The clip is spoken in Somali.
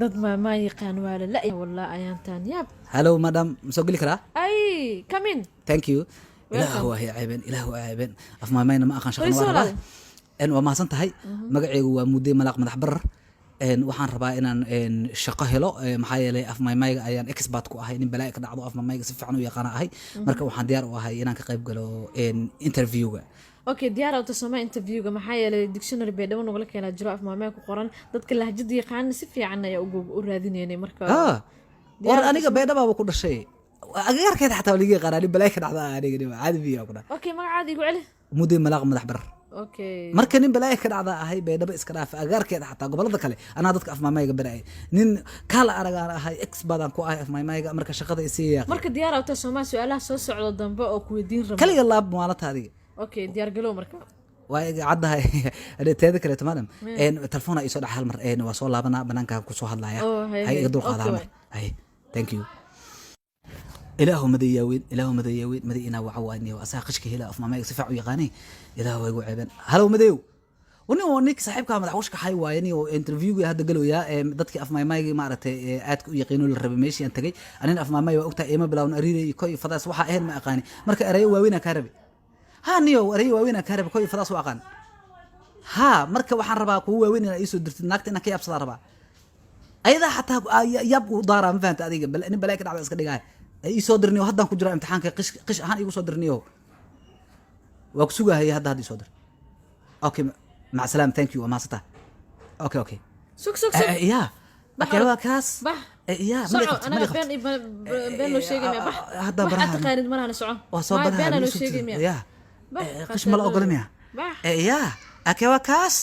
Dad maa yaqaan waa la la'ya wallah ayaantaan yaab. Hello madam, ma soo geli karaa? Ay, come in. Thank you. Ilaah Welcome. waa ceebeen, Ilaah waa ceebeen. Af maamayna ma aqaan, shaqana Fadhiiso, waa rabaa. walaal. Waa mahadsan tahay. Magacaygu waa Mudde Malaaq Madax Barar. Waxaan rabaa inaan shaqo helo, maxaa yeelay af maymayga ayaan expert ku ahay. Nin balaa'i ka dhacdo af maymayga si fiican u yaqaana ahay. Marka waxaan diyaar u ahay inaan ka qayb galo interviewga. Okay, diyaar awta soma interviewga? Maxaa yeelay dictionary Baydhabo nagula keenaa jiro, af maamee ku qoran. Dadka lahjada yaqaana si fiican ayaa u raadinaynay marka. Ah, war Diyaar. Aniga Baydhabaaba ku dhashay, agagaarkeeda xataa waa liiga yaqaanaa. Nin balaa'i ka dhacda aniga, nin caadi biyo ku dhaca. Okay, magacaada igu celi. Mudde Malaaq Madax Barar. Okay. Marka nin balaayo ka dhacda ahay, Baydhabo iska dhaafa, agaarkeeda xataa, gobolada kale anaa dadka afmaamayga baraay. Nin kaala aragaan ahay, expert aan ku ahay afmaamayga. Marka shaqada isii. Marka diyaar awta soma su-aalaha soo socdo dambe oo ku weydiin rabo? Kaliya laab maalata adiga. Okay, diyaar galow marka. Waa iga caddahay. Teeda kaleeto madam, telefoona ii soo dhaca hal mar, waa soo laabanaa, banaanka kusoo hadlaya. Oh, hay, hay hay. Iga dulqaada hal Okay. mar. Hay, thank you. Ilaahu madayaaweyn, Ilaahu madayaaweyn, maday inaa waca waaniyo asaa qishka hela, af maamayga si fiican u yaqaanay. Ilaahu waa igu ceebeen. Halow madeyow, nin waa ninka saaxiibka madax washka xay waaye. Nin oo interviewga hadda galoyaa, dadkii af maaymaygii maaragtay aadka u yaqiino la rabay meeshii aan tagay. Anin af maamay waa ogtahay ima bilaawna ariiray koy fadaas waxa ahayn ma aqaani. Marka erayo waaweyn aan kaa rabay. Ha niyo, erayo waaweyn aan kaa rabay, koy fadaas u aqaan. Ha, marka waxaan rabaa kuwa waaweyn inaad iisoo dirtid. Naagta inaan ka yaabsadaa rabaa, ayadaa xataa yaab u daaraa. Ma fahanta adiga? Nin balaa ka dhacda iska dhigaay. Ay ii soo dirniyo, haddaan ku jira imtixaanka. Qish qish ahaan iigu soo dirniyo, waa ku sugahaya hadda. Hadda ii soo dir. Okay, mac salaam, thank you, waa mahadsantaha. Okay. Sug, sug, sug. Ya. Bax. Okay, waa kaas. Bax. Ya. Soco, anaga been iyo been noo sheegay miya? Bax. Hadda wax aad baraha taqaanid malahan, soco. waa soo Maay, baraha. beenaa noo sheegay miya? Ya. Bax. Qish ma la ogola miya? Bax. Ya, okay, waa kaas.